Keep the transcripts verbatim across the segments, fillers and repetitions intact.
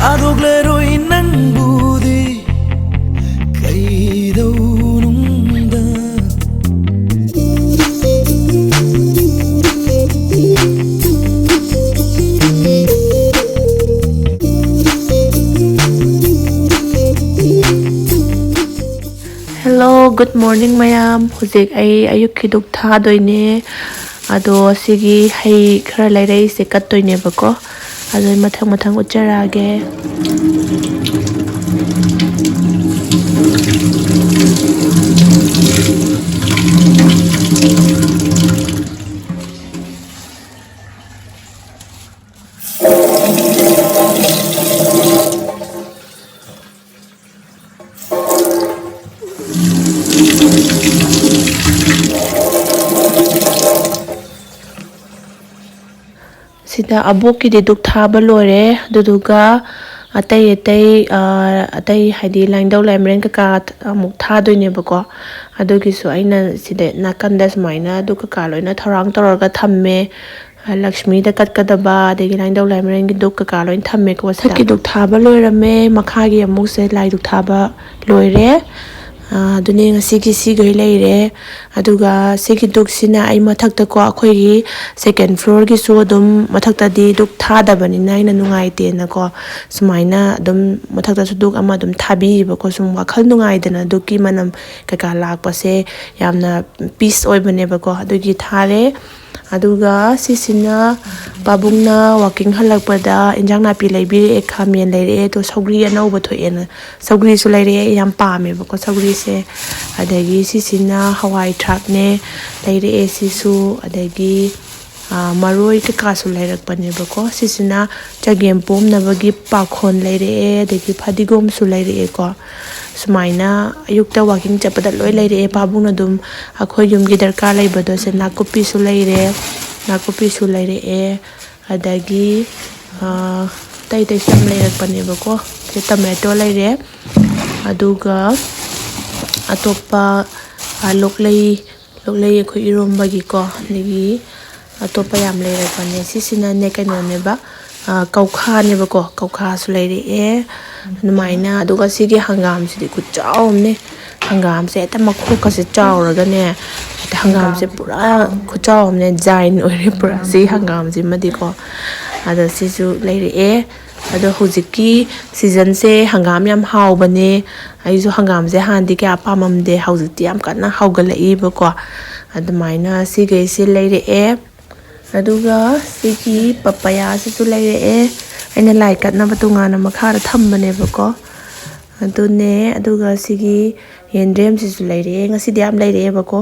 ꯊꯥꯗꯣꯛꯂꯔꯣꯏ ꯅꯪꯕꯨꯗꯤ ꯀꯩꯗꯧꯅꯨꯡꯗ꯫ Hello, good morning ꯃꯌꯥꯝ꯫ ꯍꯧꯖꯤꯛ ꯑꯩ ꯑꯌꯨꯛꯀꯤ ꯙꯨꯛ ꯊꯥꯗꯣꯏꯅꯦ꯫ ꯑꯗꯣ ꯁꯤꯒꯤ ꯍꯩ ꯈꯔ ꯂꯩꯔꯛꯏꯁꯦ ꯀꯠꯇꯣꯏꯅꯦꯕꯀꯣ꯫ ꯑꯗꯣ ꯑꯩ ꯃꯊꯪ ꯃꯊꯪ ꯎꯠꯆꯔꯛꯑꯒꯦ꯫ ꯁꯤꯗ ꯑꯕꯣꯛꯀꯤꯗꯤ ꯙꯨꯛ ꯊꯥꯕ ꯂꯣꯏꯔꯦ꯫ ꯑꯗꯨꯗꯨꯒ ꯑꯇꯩ ꯑꯇꯩ, ꯑ, ꯑꯇꯩ ꯍꯥꯏꯗꯤ ꯂꯥꯏꯅꯤꯡꯊꯧ ꯂꯥꯏꯃꯔꯦꯟ ꯀꯩꯀꯥ ꯑꯃꯨꯛ ꯊꯥꯗꯣꯏꯅꯦꯕꯀꯣ꯫ ꯑꯗꯨꯒꯤꯁꯨ ꯑꯩꯅ ꯁꯤꯗ ꯅꯥꯀꯟꯗ ꯁꯨꯃꯥꯏꯅ ꯙꯨꯛ ꯀꯩꯀꯥ ꯂꯣꯏꯅ ꯊꯧꯔꯥꯡ ꯇꯧꯔꯒ ꯊꯝꯃꯦ꯫ ꯂꯛꯁꯃꯤꯗ ꯀꯠꯀꯗꯕ, ꯑꯗꯒꯤ ꯂꯥꯏꯅꯤꯡꯊꯧ ꯂꯥꯏꯃꯔꯦꯟꯒꯤ ꯙꯨꯛ ꯀꯩꯀꯥ ꯂꯣꯏ ꯊꯝꯃꯦꯀꯣ ꯁꯤꯗ꯫ ꯃꯊꯛꯀꯤ ꯙꯨꯛ ꯊꯥꯕ ꯂꯣꯏꯔꯝꯃꯦ, ꯃꯈꯥꯒꯤ ꯑꯃꯨꯛꯁꯦ ꯂꯥꯏ ꯙꯨꯛ ꯊꯥꯕ ꯂꯣꯏꯔꯦ꯫ ꯑꯥ, ꯑꯗꯨꯅꯦ ꯉꯁꯤꯒꯤ ꯁꯤꯈꯩ ꯂꯩꯔꯦ꯫ ꯑꯗꯨꯒ ꯁꯤꯒꯤ ꯙꯨꯛꯁꯤꯅ ꯑꯩ ꯃꯊꯛꯇꯀꯣ, ꯑꯩꯈꯣꯏꯒꯤ second floorꯒꯤꯁꯨ ꯑꯗꯨꯝ ꯃꯊꯛꯇꯗꯤ ꯙꯨꯛ ꯊꯥꯗꯕꯅꯤꯅ ꯑꯩꯅ ꯅꯨꯡꯉꯥꯏꯇꯦꯅꯀꯣ, ꯁꯨꯃꯥꯏꯅ ꯑꯗꯨꯝ ꯃꯊꯛꯇꯁꯨ ꯙꯨꯛ ꯑꯃ ꯑꯗꯨꯝ ꯊꯥꯕꯤꯌꯦꯕꯀꯣ꯫ ꯁꯨꯝ ꯋꯥꯈꯜ ꯅꯨꯡꯉꯥꯏꯗꯅ ꯙꯨꯛꯀꯤ ꯃꯅꯝ ꯀꯩꯀꯥ ꯂꯥꯛꯄꯁꯦ ꯌꯥꯝꯅ peace ꯑꯣꯏꯕꯅꯦꯕꯀꯣ꯫ ꯑꯗꯨꯒꯤ ꯊꯥꯔꯦ꯫ ꯑꯗꯨꯒ ꯁꯤꯁꯤꯅ ꯄꯥꯕꯨꯡꯅ walking ꯍꯜꯂꯛꯄꯗ ꯏꯟꯖꯥꯡ ꯅꯥꯄꯤ ꯂꯩꯕꯤꯔꯛꯑꯦ, ꯈꯥꯃꯦꯟ ꯂꯩꯔꯛꯑꯦ, ꯑꯗꯣ ꯁꯧꯒ꯭ꯔꯤ ꯑꯅꯧꯕ ꯊꯣꯛꯑꯦꯅ ꯁꯧꯒ꯭ꯔꯤꯁꯨ ꯂꯩꯔꯛꯑꯦ꯫ ꯑꯩ ꯌꯥꯝ ꯄꯥꯝꯃꯦꯕꯀꯣ ꯁꯧꯒ꯭ꯔꯤꯁꯦ꯫ ꯑꯗꯒꯤ ꯁꯤꯁꯤꯅ ꯍꯋꯥꯏ ꯊ꯭ꯔꯥꯛꯅꯦ, ꯂꯩꯔꯛꯑꯦ ꯁꯤꯁꯨ꯫ ꯑꯗꯒꯤ, ꯑꯥ, ꯃꯔꯣꯏ ꯀꯩꯀꯥꯁꯨ ꯂꯩꯔꯛꯄꯅꯦꯕꯀꯣ꯫ ꯁꯤꯁꯤꯅ ꯆꯒꯦꯝ ꯄꯣꯝꯅꯕꯒꯤ ꯄꯥꯈꯣꯟ ꯂꯩꯔꯛꯑꯦ, ꯑꯗꯒꯤ ꯐꯗꯤꯒꯣꯝꯁꯨ ꯂꯩꯔꯛꯑꯦꯀꯣ꯫ ꯁꯨꯃꯥꯏꯅ ꯑꯌꯨꯛꯇ walking ꯆꯠꯄꯗ ꯂꯣꯏ ꯂꯩꯔꯛꯑꯦ꯫ ꯄꯥꯕꯨꯡꯅ ꯑꯗꯨꯝ ꯑꯩꯈꯣꯏ ꯌꯨꯝꯒꯤ ꯗꯔꯀꯥꯔ ꯂꯩꯕꯗꯣ, ꯁꯦ ꯅꯥꯀꯨꯞꯄꯤꯁꯨ ꯂꯩꯔꯦ, ꯅꯥꯀꯨꯞꯄꯤꯁꯨ ꯂꯩꯔꯛꯑꯦ, ꯑꯗꯒꯤ, ꯑꯥ, ꯑꯇꯩ ꯑꯇꯩꯁꯨ ꯌꯥꯝ ꯂꯩꯔꯛꯄꯅꯦꯕꯀꯣ꯫ ꯁꯦ tomato ꯂꯩꯔꯦ, ꯑꯗꯨꯒ ꯑꯇꯣꯞꯄ, ꯑꯥ, ꯂꯣꯛꯂꯩ, ꯂꯣꯛꯂꯩ ꯑꯩꯈꯣꯏ ꯏꯔꯣꯝꯕꯒꯤꯀꯣ, ꯑꯗꯒꯤ ꯑꯇꯣꯞꯄ ꯌꯥꯝ ꯂꯩꯔꯛꯄꯅꯦ꯫ ꯁꯤꯁꯤꯅꯅꯦ ꯀꯩꯅꯣꯅꯦꯕ, ꯑ, ꯀꯧꯈꯥꯅꯦꯕꯀꯣ, ꯀꯧꯈꯥꯁꯨ ꯂꯩꯔꯛꯑꯦ꯫ ꯑꯗꯨꯃꯥꯏꯅ, ꯑꯗꯨꯒ ꯁꯤꯒꯤ ꯍꯪꯒꯥꯝꯁꯤꯗꯤ ꯈꯨꯆꯥꯎ ꯑꯃꯅꯦ꯫ ꯍꯪꯒꯥꯝꯁꯦ ꯍꯦꯛꯇ ꯃꯈꯣꯛꯀꯁꯦ ꯆꯥꯎꯔꯒꯅꯦ, ꯍꯦꯛꯇ ꯍꯪꯒꯥꯝꯁꯦ ꯄꯨꯔꯥ ꯈꯨꯆꯥꯎ ꯑꯃꯅꯦ, ꯖꯥꯏꯟ ꯑꯣꯏꯔꯦ ꯄꯨꯔꯥ ꯁꯤ ꯍꯪꯒꯥꯝꯁꯤꯃꯗꯤꯀꯣ꯫ ꯑꯗ ꯁꯤꯁꯨ ꯂꯩꯔꯛꯑꯦ꯫ ꯑꯗꯣ ꯍꯧꯖꯤꯛꯀꯤ ꯁꯤꯖꯟꯁꯦ ꯍꯪꯒꯥꯝ ꯌꯥꯝ ꯍꯥꯎꯕꯅꯦ꯫ ꯑꯩꯁꯨ ꯍꯪꯒꯥꯝꯁꯦ ꯍꯥꯟꯅꯗꯤ ꯀꯌꯥ ꯄꯥꯝꯃꯝꯗꯦ, ꯍꯧꯖꯤꯛꯇꯤ ꯌꯥꯝ ꯀꯟꯅ ꯍꯧꯒꯠꯂꯛꯏꯕꯀꯣ꯫ ꯑꯗꯨꯃꯥꯏꯅ ꯁꯤꯈꯩꯁꯦ ꯂꯩꯔꯛꯑꯦ꯫ ꯑꯗꯨꯒ ꯁꯤꯒꯤ ꯄꯄꯌꯥꯁꯤꯁꯨ ꯂꯩꯔꯛꯑꯦ꯫ ꯑꯩꯅ ꯂꯥꯏ ꯀꯠꯅꯕ ꯇꯣꯉꯥꯟꯅ ꯃꯈꯥꯗ ꯊꯝꯕꯅꯦꯕꯀꯣ꯫ ꯑꯗꯨꯅꯦ, ꯑꯗꯨꯒ ꯁꯤꯒꯤ ꯌꯦꯟꯗ꯭ꯔꯦꯝꯁꯤꯁꯨ ꯂꯩꯔꯛꯑꯦ꯫ ꯉꯁꯤꯗꯤ ꯌꯥꯝ ꯂꯩꯔꯛꯑꯦꯕꯀꯣ꯫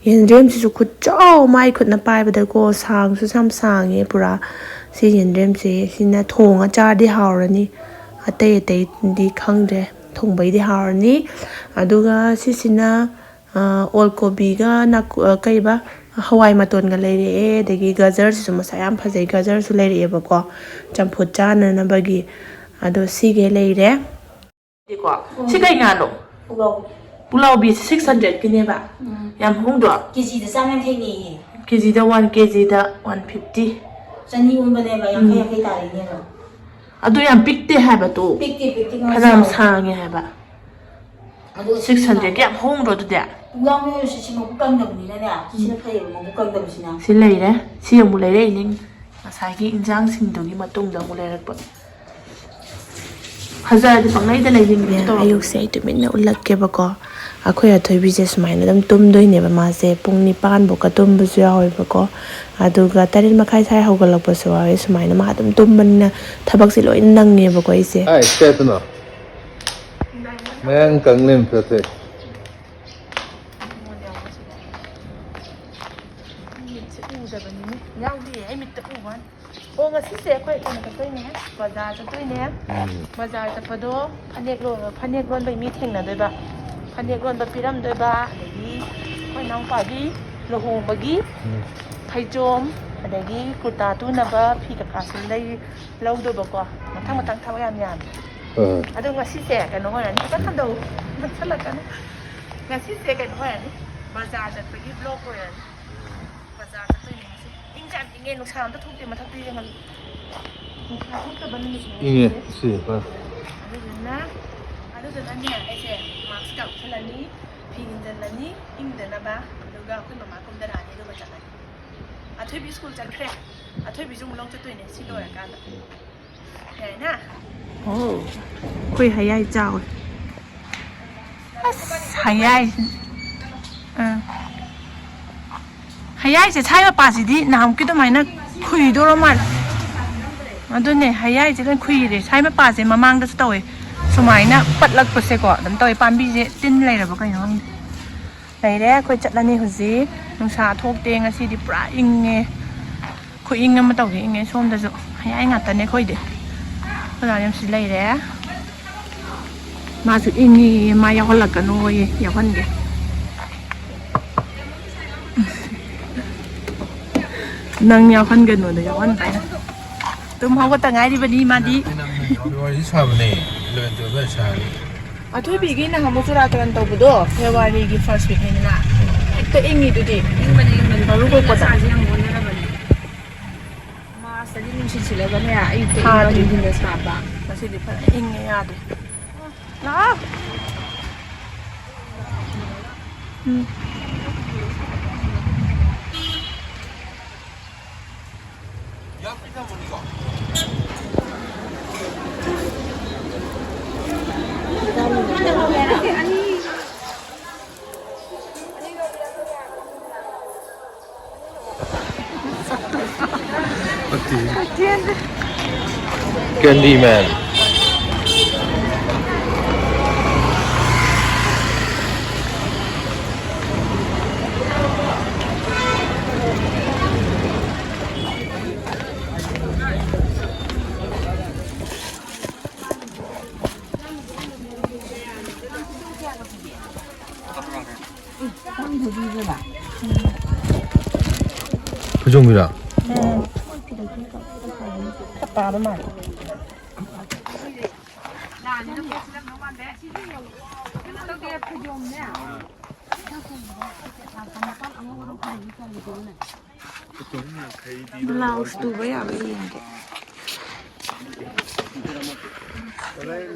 ꯌꯦꯟꯗ꯭ꯔꯦꯝꯁꯤꯁꯨ ꯈꯨꯠꯆꯥꯎ, ꯃꯥꯏ ꯈꯨꯠꯅ ꯄꯥꯏꯕꯗꯀꯣ, ꯁꯥꯡꯁꯨ ꯌꯥꯝ ꯁꯥꯡꯉꯦ ꯄꯨꯔꯥ꯫ ꯁꯤ ꯌꯦꯟꯗ꯭ꯔꯦꯝꯁꯦ ꯁꯤꯅ ꯊꯣꯡꯉ ꯆꯥꯔꯗꯤ ꯍꯥꯎꯔꯅꯤ꯫ ꯑꯇꯩ ꯑꯇꯩꯗꯤ ꯈꯪꯗ꯭ꯔꯦ, ꯊꯣꯡꯕꯩꯗꯤ ꯍꯥꯎꯔꯅꯤ꯫ ꯑꯗꯨꯒ ꯁꯤꯁꯤꯅ ꯑꯣꯜ ꯀꯣꯕꯤꯒ ꯅꯥꯀꯨ-, ꯑ, ꯀꯩꯕ, ꯍꯋꯥꯏ ꯃꯇꯣꯟꯒ ꯂꯩꯔꯛꯑꯦ꯫ ꯑꯗꯒꯤ ꯒꯖꯔꯁꯤꯁꯨ ꯃꯁꯛ ꯌꯥꯝ ꯐꯖꯩ, ꯒꯖꯔꯁꯨ ꯂꯩꯔꯛꯑꯦꯕꯀꯣ꯫ ꯆꯝꯐꯨꯠ ꯆꯥꯅꯅꯕꯒꯤ꯫ ꯑꯗꯣ ꯁꯤꯒꯩ ꯂꯩꯔꯦ꯫ ꯀꯣ, ꯁꯤ ꯀꯩ ꯉꯥꯅꯣ? ꯄꯨꯛꯂꯥꯎꯕꯤ꯫ ꯄꯨꯛꯂꯥꯎꯕꯤ ꯁꯤꯛꯁ ꯍꯟꯗ꯭ꯔꯦꯠꯀꯤꯅꯦꯕ꯫ ꯎꯝ꯫ ꯌꯥꯝ ꯍꯣꯡꯗ꯭ꯔꯣ? ꯀꯦꯖꯤꯗ ꯆꯥꯝ ꯌꯥꯡꯈꯩꯅꯦꯌꯦ꯫ ꯀꯦꯖꯤꯗ, ꯋꯥꯟ ꯀꯦꯖꯤꯗ ꯋꯥꯟ ꯐꯤꯐꯇꯤ꯫ ꯆꯅꯤ ꯑꯣꯟꯕꯅꯦꯕ, ꯌꯥꯡꯈꯩ ꯎꯝ꯫ ꯌꯥꯡꯈꯩ ꯇꯥꯔꯤꯅꯦꯕ꯫ ꯑꯗꯨ ꯌꯥꯝ ꯄꯤꯛꯇꯦ ꯍꯥꯏꯕ ꯇꯨ꯫ ꯄꯤꯛꯇꯦ, ꯄꯤꯛꯇꯦ, ꯉꯥ ꯐꯅꯌꯥꯝ ꯆꯥꯎꯋꯦ꯫ ꯁꯥꯡꯉꯦ ꯍꯥꯏꯕ꯫ ꯑꯗꯨꯒ ꯁꯤꯛꯁ ꯍꯟꯗ꯭ꯔꯦꯠꯀꯤ ꯌꯥꯝ ꯍꯣꯡꯗ꯭ꯔꯣ ꯑꯗꯨꯗꯤ? ꯄꯨꯛꯂꯥꯎꯕꯤ ꯑꯣꯏꯔꯁꯨ ꯁꯤ ꯃꯕꯨꯛ ꯀꯪꯗꯕꯅꯤꯅꯅꯦ, ꯁꯤꯅ ꯎꯝ꯫ ꯐꯩꯌꯦꯕ, ꯃꯕꯨꯛ ꯀꯪꯗꯕꯁꯤꯅ꯫ ꯁꯤ ꯂꯩꯔꯦ꯫ ꯁꯤ ꯑꯃꯨꯛ ꯂꯩꯔꯛꯏꯅꯤ꯫ ꯉꯁꯥꯏꯒꯤ ꯏꯟꯖꯥꯡꯁꯤꯡꯗꯨꯒꯤ ꯃꯇꯨꯡꯗ ꯑꯃꯨꯛ ꯂꯩꯔꯛꯄ꯫ ꯐꯖꯔꯗꯤ ꯄꯪꯂꯩꯗ ꯂꯩꯅꯤꯡꯕꯤꯗꯣ ꯇꯧꯔꯛꯄꯅꯦ꯫ ꯑꯌꯨꯛꯁꯦ ꯑꯩ ꯇꯨꯃꯤꯟꯅ ꯎꯠꯂꯛꯀꯦꯕꯀꯣ꯫ ꯑꯩꯈꯣꯏ ꯑꯊꯣꯏꯕꯤꯁꯦ ꯁꯨꯃꯥꯏꯅ ꯑꯗꯨꯝ ꯇꯨꯝꯗꯣꯏꯅꯦꯕ ꯃꯥꯁꯦ꯫ ꯄꯨꯡ ꯅꯤꯄꯥꯟ ꯐꯥꯎꯀ ꯇꯨꯝꯕꯁꯨ ꯌꯥꯎꯋꯦꯕꯀꯣ꯫ ꯑꯗꯨꯒ ꯇꯔꯦꯠ ꯃꯈꯥꯏ ꯁ꯭ꯋꯥꯏ ꯍꯧꯒꯠꯂꯛꯄꯁꯨ ꯌꯥꯎꯋꯦ꯫ ꯁꯨꯃꯥꯏꯅ ꯃꯥ ꯑꯗꯨꯝ ꯇꯨꯝꯕꯅꯤꯅ ꯊꯕꯛꯁꯦ ꯂꯣꯏꯅ ꯅꯪꯉꯦꯕꯀꯣ ꯑꯩꯁꯦ꯫ ꯑꯩ ꯀꯩꯗꯅꯣ? ꯃꯌꯥꯡ ꯀꯪꯂꯦꯟ ꯐꯖꯩ꯫ ꯃꯤꯠꯁꯦ ꯎꯗꯕꯅꯤꯅꯦ꯫ ꯌꯥꯎꯗꯤꯌꯦ, ꯑꯩ ꯃꯤꯠꯇ ꯎꯕ ꯋꯥꯅꯤ꯫ ꯑꯣ, ꯉꯁꯤꯁꯦ ꯑꯩꯈꯣꯏ ꯀꯩꯅꯣ ꯆꯠꯇꯣꯏꯅꯦ, ꯕꯖꯥꯔ ꯆꯠꯇꯣꯏꯅꯦ꯫ ꯎꯝ꯫ ꯕꯖꯥꯔ ꯆꯠꯄꯗꯣ ꯐꯅꯦꯛ ꯂꯣꯟ-, ꯐꯅꯦꯛ ꯂꯣꯟꯕꯩ ꯃꯤ ꯊꯦꯡꯅꯗꯣꯏꯕ꯫ ꯐꯅꯦꯛ ꯂꯣꯟꯕ ꯄꯤꯔꯝꯗꯣꯏꯕ, ꯑꯗꯒꯤ ꯑꯩꯈꯣꯏ ꯏꯅꯥꯎꯄꯥꯒꯤ ꯂꯨꯍꯣꯡꯕꯒꯤ ꯎꯝ꯫ ꯐꯩꯖꯣꯝ, ꯑꯗꯒꯤ ꯀꯨꯔꯇꯥ ꯇꯨꯅꯕ ꯐꯤ ꯀꯀꯥꯁꯨ ꯂꯩ-, ꯂꯧꯗꯧꯕꯀꯣ꯫ ꯃꯊꯪ ꯃꯊꯪ ꯊꯕꯛ ꯌꯥꯝ ꯌꯥꯝꯃꯦ꯫ ꯍꯣꯏ, ꯍꯣꯏ꯫ ꯑꯗꯣ ꯉꯁꯤꯁꯦ ꯀꯩꯅꯣ ꯑꯣꯏꯔꯅꯤ, ꯈꯤꯇꯪ ꯍꯟꯊꯧ, ꯅꯛꯁꯜꯂꯛꯀꯅꯨ꯫ ꯉꯁꯤꯁꯦ ꯀꯩꯅꯣ ꯑꯣꯏꯔꯅꯤ, ꯕꯖꯥꯔ ꯆꯠꯄꯒꯤ vlog ꯑꯣꯏꯔꯅꯤ꯫ ꯕꯖꯥꯔ ꯆꯠꯇꯣꯏꯅꯦ ꯉꯁꯤ꯫ ꯏꯪꯁꯨ ꯌꯥꯝ ꯏꯪꯉꯦ, ꯅꯨꯡꯁꯥ ꯑꯝꯇ ꯊꯣꯛꯇꯦ, ꯃꯊꯛꯇ ꯌꯦꯡꯍꯜꯂꯨ꯫ ꯅꯨꯡꯁꯥ ꯊꯣꯛꯇꯕ ꯅꯨꯃꯤꯠꯅꯦ ꯏꯪꯉꯦ ꯉꯁꯤꯁꯦ꯫ ꯁꯤ, ꯍꯣꯏ꯫ ꯑꯗꯨꯗꯨꯅ, ꯑꯗꯨꯗꯨꯅꯅꯦ, ꯑꯩꯁꯦ ꯃꯥꯛꯁꯀ ꯎꯞꯁꯜꯂꯅꯤ, ꯐꯤ ꯏꯟꯖꯜꯂꯅꯤ, ꯏꯪꯗꯅꯕ, ꯑꯗꯨꯒ ꯑꯩꯈꯣꯏ ꯃꯃꯥ ꯀꯨꯝꯗꯔꯛꯑꯅꯤ, ꯑꯗꯨꯒ ꯆꯠꯂꯅꯤ꯫ ꯑꯊꯣꯏꯕꯤ ꯁ꯭ꯀꯨꯜ ꯆꯠꯈ꯭ꯔꯦ꯫ ꯑꯊꯣꯏꯕꯤꯁꯨ ꯑꯃꯨꯛ ꯂꯧ ꯆꯠꯇꯣꯏꯅꯦ ꯁꯤ ꯂꯣꯏꯔꯀꯥꯟꯗ꯫ ꯌꯥꯏꯅ? ꯑꯣ, ꯑꯩꯈꯣꯏ ꯍꯌꯥꯏ ꯆꯥꯎꯋꯦ꯫ ꯑꯁ, ꯍꯌꯥꯏꯁꯤ꯫ ꯑꯥ꯫ ꯍꯌꯥꯏꯁꯦ ꯁꯥꯏ ꯃꯄꯥꯁꯤꯗꯤ ꯅꯍꯥꯟꯃꯨꯛꯀꯤ ꯑꯗꯨꯃꯥꯏꯅ ꯈꯨꯏꯗꯣꯔ ꯃꯥꯜꯂꯦ꯫ ꯑꯗꯨꯅꯦ, ꯍꯌꯥꯏꯁꯦ ꯂꯣꯏ ꯈꯨꯏꯔꯦ꯫ ꯁꯥꯏ ꯃꯄꯥꯁꯦ ꯃꯃꯥꯡꯗꯁꯨ ꯇꯧꯋꯦ꯫ ꯁꯨꯃꯥꯏꯅ ꯄꯠꯂꯛꯄꯁꯦꯀꯣ ꯑꯗꯨꯝ ꯇꯧꯋꯦ꯫ ꯄꯥꯝꯕꯤꯁꯦ ꯇꯤꯟ ꯂꯩꯔꯕ ꯀꯩꯅꯣ ꯈꯪꯗꯦ꯫ ꯂꯩꯔꯦ, ꯑꯩꯈꯣꯏ ꯆꯠꯂꯅꯤ ꯍꯧꯖꯤꯛ꯫ ꯅꯨꯡꯁꯥ ꯊꯣꯛꯇꯦ ꯉꯁꯤꯗꯤ, ꯄꯨꯔꯥ ꯏꯪꯉꯦ꯫ ꯈꯨꯏꯪ ꯑꯃ ꯇꯧꯒꯦ ꯏꯪꯉꯦ꯫ ꯁꯣꯝꯗꯁꯨ ꯍꯌꯥꯏ ꯉꯥꯛꯇꯅꯦ ꯑꯩꯈꯣꯏꯗꯤ꯫ ꯑꯩꯈꯣꯏ ꯗꯥ ꯌꯥꯝ ꯁꯤ ꯂꯩꯔꯦ꯫ ꯃꯥꯁꯨ ꯏꯪꯉꯤ, ꯃꯥ ꯌꯥꯎꯍꯜꯂꯛꯀꯅꯣꯌꯦ, ꯌꯥꯎꯍꯟꯒꯦ꯫ ꯅꯪ ꯌꯥꯎꯍꯟꯒꯅꯨꯗ ꯌꯥꯎꯍꯟꯕ ꯑꯩꯅ꯫ ꯇꯨꯝ ꯍꯧꯒꯠꯇ ꯉꯥꯏꯔꯤꯕꯅꯤ ꯃꯥꯗꯤ꯫ ꯑꯩꯅ ꯋꯥꯔꯤ ꯁꯥꯕꯅꯦ, eleven twelve ꯑꯗꯨꯋꯥꯏ ꯁꯥꯔꯅꯤ꯫ ꯑꯊꯣꯏꯕꯤꯒꯤ ꯅꯍꯥꯟꯃꯨꯛ ꯆꯨꯔꯥꯀꯔꯟ ꯇꯧꯕꯗꯣ February ꯒꯤ first week ꯅꯤꯗꯅ꯫ ꯍꯦꯛꯇ ꯏꯪꯉꯤꯗꯨꯗꯤ꯫ ꯏꯪꯕꯅꯤ, ꯏꯪꯕꯅꯤ꯫ ꯃꯔꯨ ꯀꯣꯛꯄꯗ꯫ ꯃꯥꯁꯇꯗꯤ ꯅꯨꯡꯁꯤꯠ ꯁꯤꯠꯂꯒꯅꯦ, ꯑꯌꯨꯛꯇ ꯏꯪꯕ, ꯊꯥꯗ꯭ꯔꯤ꯫ ꯅꯨꯡꯊꯤꯟꯗ ꯁꯥꯕ꯫ ꯉꯁꯤꯗꯤ ꯐꯖꯅ ꯏꯪꯉꯦ, ꯌꯥꯗ꯭ꯔꯦ꯫ ꯂꯥꯛꯑꯣ꯫ ꯎꯝ꯫ Candyman. ꯐꯩꯖꯣꯝꯒꯤꯔꯥ? ꯎꯝ꯫ ꯆꯞ ꯇꯥꯕ ꯃꯥꯜꯂꯦ꯫ ꯕ꯭ꯂꯥꯎꯁ ꯇꯨꯕ ꯌꯥꯕ ꯌꯦꯡꯒꯦ꯫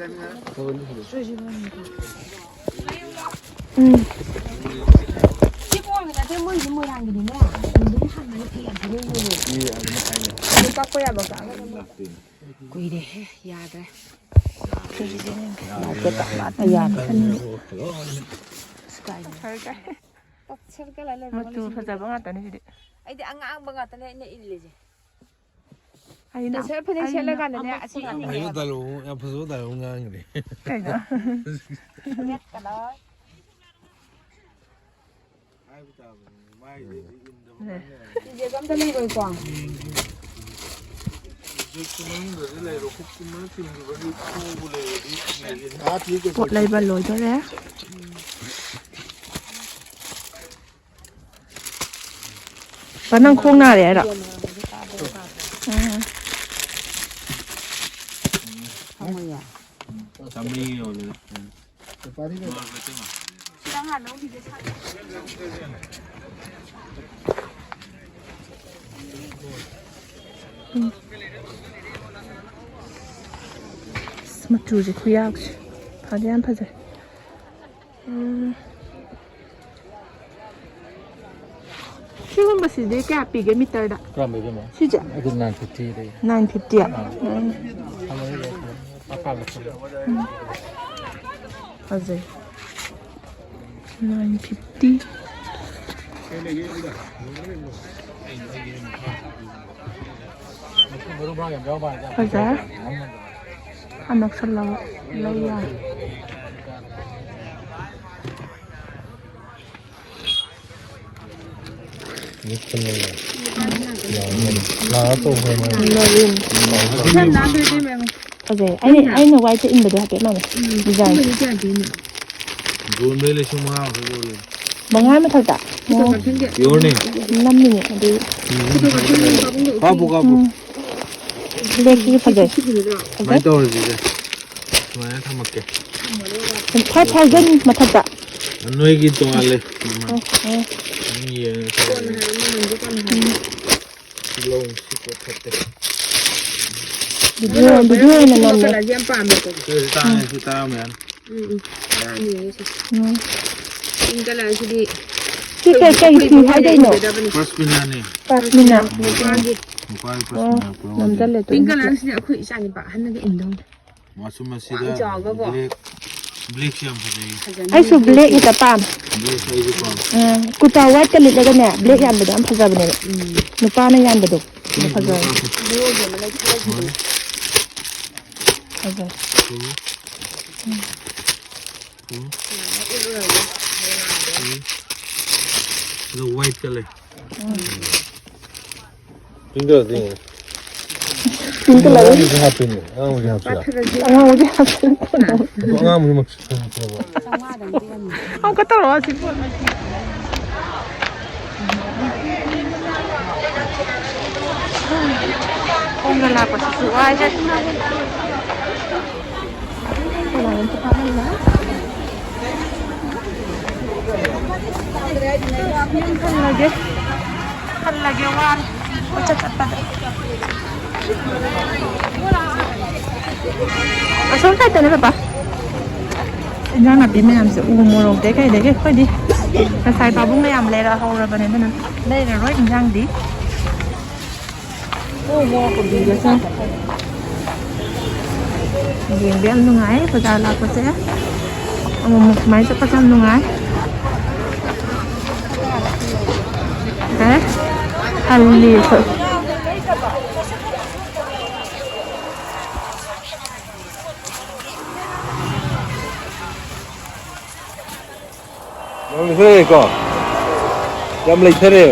ꯎꯝ꯫ ꯁꯤ ꯄꯣꯝꯃꯤ ꯅꯠꯇꯦ, ꯃꯣꯏꯁꯦ ꯃꯣꯏꯔꯥꯡꯒꯤꯅꯤꯅꯦ꯫ ꯑꯗꯨꯝ ꯍꯪꯉꯒ ꯐꯤ ꯌꯥꯝ ꯐꯖꯩ꯫ ꯑꯗꯨ ꯀꯛꯄ ꯌꯥꯕ ꯀꯛꯑꯒ ꯑꯗꯨꯝ꯫ ꯀꯨꯏꯔꯦꯍꯦ, ꯌꯥꯗ꯭ꯔꯦ꯫ ꯐꯤꯁꯦ ꯌꯥꯗ꯭ꯔꯦ꯫ ꯑꯁ, ꯀꯥꯏꯗꯅꯣ꯫ ꯇꯞꯁꯤꯜꯂꯒ ꯂꯩꯕ ꯃꯆꯨ ꯐꯖꯕ ꯉꯥꯛꯇꯅꯤ ꯁꯤꯗꯤ꯫ ꯑꯩꯗꯤ ꯑꯉꯥꯡꯕ ꯉꯥꯛꯇꯅꯦ ꯑꯩꯅ ꯏꯜꯂꯤꯁꯦ꯫ ꯑꯩꯅ ꯇꯁꯦꯠ ꯐꯅꯦꯛ ꯑꯩꯅ ꯁꯦꯠꯂꯒꯅꯅꯦ ꯑꯃ ꯑꯁꯤ ꯉꯥꯛꯇꯅꯦ꯫ ꯍꯥꯏꯌꯨ ꯗꯥꯏꯂꯣꯒ, ꯌꯥꯝ ꯐꯖꯕ ꯗꯥꯏꯂꯣꯒ ꯉꯥꯡꯈ꯭ꯔꯦ꯫ ꯀꯩꯅꯣ? ꯁꯦꯠꯀꯗꯕ꯫ ꯍꯥꯏꯕ ꯇꯥꯕꯅꯤ, ꯃꯥꯏꯗꯤ ꯏꯟꯗꯕ ꯅꯦ꯫ ꯀꯥꯟꯗ꯫ ꯐꯤꯖꯦꯠ ꯑꯝꯇ ꯂꯩꯔꯣꯏꯀꯣ? ꯍꯧꯖꯤꯛꯇꯤ ꯃꯅꯨꯡꯗꯗꯤ ꯂꯩꯔꯣ, ꯈꯨꯠ ꯀꯨꯝꯕꯅ ꯊꯤꯟꯈꯤꯕꯒꯤ ꯈꯨꯕꯨ ꯂꯩꯔꯗꯤ ꯂꯩꯒꯅꯤ꯫ ꯄꯣꯠ ꯂꯩꯕ ꯂꯣꯏꯗꯣꯔꯦ꯫ ꯕ, ꯅꯪ ꯈꯣꯡ ꯅꯥꯔꯦ ꯍꯥꯏꯔꯣ? ꯎꯝ꯫ ꯆꯥꯝꯃꯔꯤ ꯌꯣꯜꯂꯦ꯫ ꯎꯝ꯫ ꯑꯁ, ꯃꯆꯨꯁꯦ ꯈꯨꯌꯥꯛꯁꯦ꯫ ꯐꯗꯤ ꯌꯥꯝ ꯐꯖꯩ꯫ ꯎꯝ꯫ ꯁꯤꯒꯨꯝꯕꯁꯤꯗꯤ ꯀꯌꯥ ꯄꯤꯒꯦ ꯃꯤꯇꯔꯗ? ꯀꯔꯝꯕ ꯏꯕꯦꯝꯃ? ꯁꯤꯁꯦ? ꯑꯗꯨ nine fifty ꯂꯩ꯫ Nine fifty? ꯑꯥ꯫ ꯎꯝ꯫ ꯊꯝꯃꯒꯦ꯫ ꯑꯄꯥꯝꯕ ꯈꯜꯂꯣ꯫ ꯎꯝ꯫ ꯐꯖꯩ꯫ Nine fifty꯫ ꯐꯖꯔꯦ꯫ ꯑ, ꯅꯛꯁꯜꯂꯒ ꯂꯩ ꯌꯥꯔꯦ꯫ ꯂꯥꯛꯑ ꯇꯧꯈ꯭ꯔꯦ ꯃꯣꯏ꯫ ꯃꯔꯤꯟ꯫ ꯐꯖꯩ꯫ ꯑꯩꯅ, ꯑꯩꯅ white ꯇ ꯏꯟꯕꯗꯣ ꯍꯥꯏꯐꯦꯠ ꯃꯥꯟꯅꯩ꯫ Design꯫ ꯌꯣꯟꯕꯩ ꯂꯤꯁꯤꯡ ꯃꯉꯥ ꯃꯊꯛ ꯌꯣꯜꯂꯦ꯫ ꯃꯉꯥ ꯃꯊꯛꯇ? ꯑꯣ꯫ Pure ꯅꯦ꯫ ꯅꯝꯃꯤꯅꯦ ꯑꯗꯨ꯫ ꯀꯥꯞꯄꯨ, ꯀꯥꯞꯄꯨ꯫ ꯎꯝ꯫ Black ꯁꯤꯁꯨ ꯐꯖꯩ꯫ ꯐꯖꯩ꯫ ꯁꯨꯃꯥꯏꯅ ꯇꯧꯔꯁꯤꯁꯦ꯫ ꯁꯨꯃꯥꯏꯅ ꯊꯝꯃꯛꯀꯦ꯫ Five thousand ꯃꯊꯛꯇ꯫ ꯅꯣꯏꯒꯤ ꯇꯣꯉꯥꯜꯂꯦ꯫ ꯎꯝ, ꯎꯝ꯫ ꯑꯗꯨꯝ ꯌꯦꯡꯉꯁꯤ꯫ ꯎꯝ꯫ ꯁꯤ ꯂꯧ, ꯁꯤ ꯄꯣꯠ ꯐꯠꯇꯦ꯫ ꯚꯤꯗꯤꯑꯣ, ꯚꯤꯗꯤꯑꯣ ꯑꯣꯏꯅ ꯅꯝꯃꯦ꯫ ꯀꯂꯔꯁꯦ ꯌꯥꯝ ꯄꯥꯝꯃꯦꯀꯣ꯫ ꯁꯤ ꯇꯥꯡꯉꯦ, ꯁꯤ ꯇꯔꯥꯃꯨꯛ ꯌꯥꯅꯤ꯫ ꯎꯝ, ꯎꯝ꯫ ꯇꯔꯥꯅꯤ ꯍꯥꯏꯁꯦ꯫ ꯎꯝ꯫ ꯄꯤꯡ ꯀꯂꯔꯁꯤꯗꯤ ꯁꯤ ꯀꯩ, ꯀꯩ ꯐꯤ ꯍꯥꯏꯗꯣꯏꯅꯣ? ꯄꯁꯃꯤꯅꯥꯅꯦ꯫ ꯄꯁꯃꯤꯅꯥ꯫ ꯅꯨꯄꯥꯒꯤ꯫ ꯅꯨꯄꯥꯒꯤ ꯑꯣ, ꯄꯁꯃꯤꯅꯥ ꯄꯨꯔꯥ ꯅꯝꯖꯜꯂꯦ ꯄꯤꯡ ꯇꯨ꯫ ꯀꯂꯔꯁꯤꯗꯤ ꯑꯩꯈꯣꯏ ꯏꯆꯥꯅꯤꯄꯥ ꯑꯍꯟꯅꯒ ꯏꯟꯗꯧꯅꯤ꯫ ꯃꯆꯨ ꯃꯁꯤꯗ ꯌꯥꯝ ꯆꯥꯎꯕꯀꯣ꯫ ꯕ꯭ꯂꯦꯛ, ꯕ꯭ꯂꯦꯛꯁꯦ ꯌꯥꯝ ꯐꯖꯩꯌꯦ꯫ ꯐꯖꯅꯤ ꯑꯩꯁꯨ ꯕ꯭ꯂꯦꯛ ꯕ꯭ꯂꯦꯛꯁꯦ꯫ ꯍꯦꯛꯇ ꯄꯥꯝꯃꯦ꯫ ꯕ꯭ꯂꯦꯛꯁꯦ ꯑꯩꯁꯨ ꯄꯥꯝꯃꯦ꯫ ꯎꯝ, ꯀꯨꯔꯇꯥ ꯋꯥꯏꯠꯀ ꯂꯤꯠꯂꯒꯅꯦ, ꯕ꯭ꯂꯦꯛ ꯌꯥꯟꯕꯗꯣ ꯌꯥꯝ ꯐꯖꯕꯅꯦꯕ꯫ ꯎꯝ꯫ ꯅꯨꯄꯥꯅ ꯌꯥꯟꯕꯗꯣ꯫ ꯁꯤ ꯐꯖꯕꯅꯦ꯫ ꯕ꯭ꯂꯦꯛ ꯑꯣꯏꯕ ꯑꯃ ꯂꯩ, ꯈꯔ ꯐꯖꯕꯅꯦ꯫ ꯐꯖꯩ꯫ ꯎꯝ꯫ ꯎꯝ꯫ ꯎꯝ꯫ ꯑꯗꯣ ꯋꯥꯏꯠꯀ ꯂꯩ꯫ ꯎꯝ꯫ ꯄꯤꯡ ꯀꯂꯔꯗꯤ ꯌꯦꯡꯉꯦ꯫ ꯄꯤꯡ ꯀꯂꯔ꯫ ꯑꯉꯥꯡꯕꯁꯨ ꯍꯥꯞꯄꯤꯅꯦ꯫ ꯑꯉꯥꯡꯕꯁꯨ ꯍꯥꯞꯁꯤꯔꯥ? ꯑꯉꯥꯡꯕꯁꯦ ꯍꯥꯞꯁꯤꯔꯥ? ꯑꯗꯣ ꯑꯉꯥꯡꯕꯁꯦ ꯃꯆꯨ ꯐꯖꯕ꯫ ꯑꯃꯨꯛꯀ ꯇꯧꯔꯛꯑꯣ ꯑꯁꯤ ꯄꯣꯠ꯫ ꯈꯣꯡꯅ ꯂꯥꯛꯄꯁꯤꯁꯨ ꯋꯥꯏꯍꯦ꯫ ꯈꯜꯂꯒꯦ꯫ ꯈꯜꯂꯒꯦ ꯋꯥꯔꯦ꯫ ꯀꯣꯏꯆꯠ ꯆꯠꯄꯗ꯫ ꯑꯁꯣꯝ ꯁꯥꯏꯠꯇꯅꯦ ꯄꯄꯥ꯫ ꯏꯟꯖꯥꯡ ꯅꯥꯄꯤ ꯃꯌꯥꯝꯁꯦ ꯎ ꯃꯣꯔꯣꯛꯇꯩ ꯀꯩꯗꯒꯤ ꯑꯩꯈꯣꯏꯗꯤ ꯉꯁꯥꯏ ꯄꯥꯕꯨꯡꯅ ꯌꯥꯝ ꯂꯩꯔꯛꯍꯧꯔꯕꯅꯦ, ꯑꯗꯨꯅ ꯂꯩꯔꯔꯣꯏ ꯏꯟꯖꯥꯡꯗꯤ꯫ ꯌꯦꯡꯕ ꯌꯥꯝ ꯅꯨꯡꯉꯥꯏ ꯕꯖꯥꯔ ꯂꯥꯛꯄꯁꯦ꯫ ꯑꯃꯨꯛ ꯑꯃꯨꯛ ꯁꯨꯃꯥꯏꯅ ꯆꯠꯄꯁꯦ ꯌꯥꯝ ꯅꯨꯡꯉꯥꯏ꯫ ꯀꯩ? ꯍꯜꯂꯤ ꯑꯩꯈꯣꯏ꯫ ꯌꯥꯝ ꯂꯩꯊꯔꯦꯀꯣ? ꯌꯥꯝ ꯂꯩꯊꯔꯦ꯫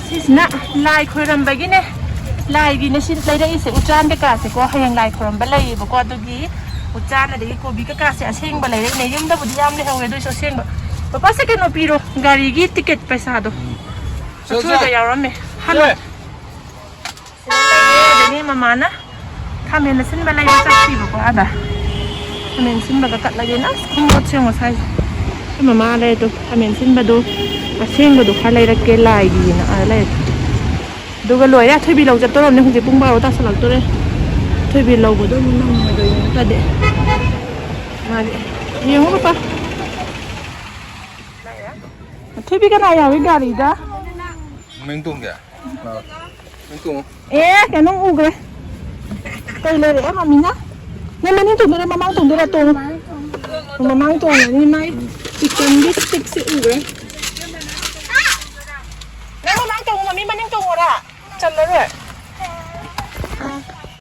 ꯁꯤꯁꯤꯅ ꯂꯥꯏ ꯈꯣꯏꯔꯝꯕꯒꯤꯅꯦ꯫ ꯂꯥꯏꯒꯤꯅꯦ ꯁꯤ ꯂꯩꯔꯛꯏꯁꯦ, ꯎꯆꯥꯟ ꯀꯩꯀꯥꯁꯦꯀꯣ꯫ ꯍꯌꯦꯡ ꯂꯥꯏ ꯈꯣꯏꯔꯝꯕ ꯂꯩꯌꯦꯕꯀꯣ, ꯑꯗꯨꯒꯤ ꯎꯆꯥꯟ ꯑꯗꯒꯤ ꯀꯣꯕꯤ ꯀꯩꯀꯥꯁꯦ ꯑꯁꯦꯡꯕ ꯂꯩꯔꯛꯏꯅꯦ꯫ ꯌꯨꯝꯗꯕꯨꯗꯤ ꯌꯥꯝ ꯂꯩꯍꯧꯋꯦ, ꯑꯗꯨꯏꯁꯨ ꯑꯁꯦꯡꯕ꯫ ꯄꯄꯥꯁꯦ ꯀꯩꯅꯣ ꯄꯤꯔꯣ, ꯒꯥꯔꯤꯒꯤ ꯇꯤꯀꯦꯠ ꯄꯩꯁꯥꯗꯣ꯫ ꯁꯦ, ꯁꯦ꯫ ꯑꯊꯣꯏꯕ ꯌꯥꯎꯔꯝꯃꯦ꯫ ꯍꯜꯂꯣ꯫ ꯁꯦ꯫ ꯁꯤꯗ ꯂꯩꯌꯦ, ꯑꯗꯒꯤ ꯃꯃꯥꯅ ꯈꯥꯃꯦꯟ ꯑꯁꯤꯟꯕ ꯂꯩꯕ ꯆꯠꯈꯤꯕꯀꯣ ꯑꯥꯗ꯫ ꯈꯥꯃꯦꯟ ꯑꯁꯤꯟꯕꯒ ꯀꯠꯂꯒꯦꯅ꯫ ꯑꯁ, ꯈꯣꯡꯃꯣꯠꯁꯦ ꯌꯦꯡꯉꯣ ꯁ꯭ꯋꯥꯏꯁꯦ꯫ ꯑꯩꯈꯣꯏ ꯃꯃꯥ ꯂꯩꯔꯦ ꯑꯗꯣ, ꯈꯥꯃꯦꯟ ꯑꯁꯤꯟꯕꯗꯣ ꯑꯁꯦꯡꯕꯗꯣ ꯈꯔ ꯂꯩꯔꯛꯀꯦ ꯂꯥꯏꯒꯤꯅ ꯑꯥꯗ ꯂꯩꯔꯦ꯫ ꯑꯗꯨꯒ ꯂꯣꯏꯔꯦ꯫ ꯑꯊꯣꯏꯕꯤ ꯂꯧ ꯆꯠꯇꯣꯔꯕꯅꯦ꯫ ꯍꯧꯖꯤꯛ ꯄꯨꯡ ꯕꯥꯔꯣ ꯇꯥꯁꯜꯂꯛꯇꯣꯔꯦ꯫ ꯑꯊꯣꯏꯕꯤ ꯂꯧꯕꯗꯣ ꯑꯃꯨꯛ ꯅꯪꯉꯣꯏꯗꯣꯏꯅꯦ ꯅꯠꯇ꯭ꯔꯗꯤ꯫ ꯃꯥꯗꯤ ꯌꯦꯡꯉꯣ ꯄꯄꯥ꯫ ꯑꯊꯣꯏꯕꯤ ꯀꯅꯥ ꯌꯥꯎꯏ ꯒꯥꯔꯤꯗ? ꯃꯅꯤꯡ ꯇꯣꯡꯒꯦ? ꯑꯥ꯫ ꯃꯅꯤꯡ ꯇꯣꯡꯉꯣ꯫ ꯑꯦ, ꯀꯩꯅꯣꯝ ꯎꯈ꯭ꯔꯦ꯫ ꯀꯩ ꯂꯩꯔꯛꯑꯦ ꯃꯃꯤꯅ? ꯅꯪ ꯃꯅꯤꯡ ꯇꯣꯡꯗꯣꯏꯔꯥ ꯃꯃꯥꯡ ꯇꯣꯡꯗꯣꯏꯔꯥ? ꯇꯣꯡꯉꯣ꯫ ꯃꯃꯥꯡ ꯇꯣꯡꯉꯅꯤ, ꯃꯥꯏ ꯆꯤꯛꯀꯟꯒꯤ ꯁ꯭ꯇꯤꯛꯁꯦ ꯎꯈ꯭ꯔꯦ꯫ ꯅꯪ ꯃꯃꯥꯡ ꯇꯣꯡꯉꯣ, ꯃꯃꯤ ꯃꯅꯤꯡ ꯇꯣꯡꯉꯣꯔꯥ? ꯆꯜꯂꯔꯣꯏ꯫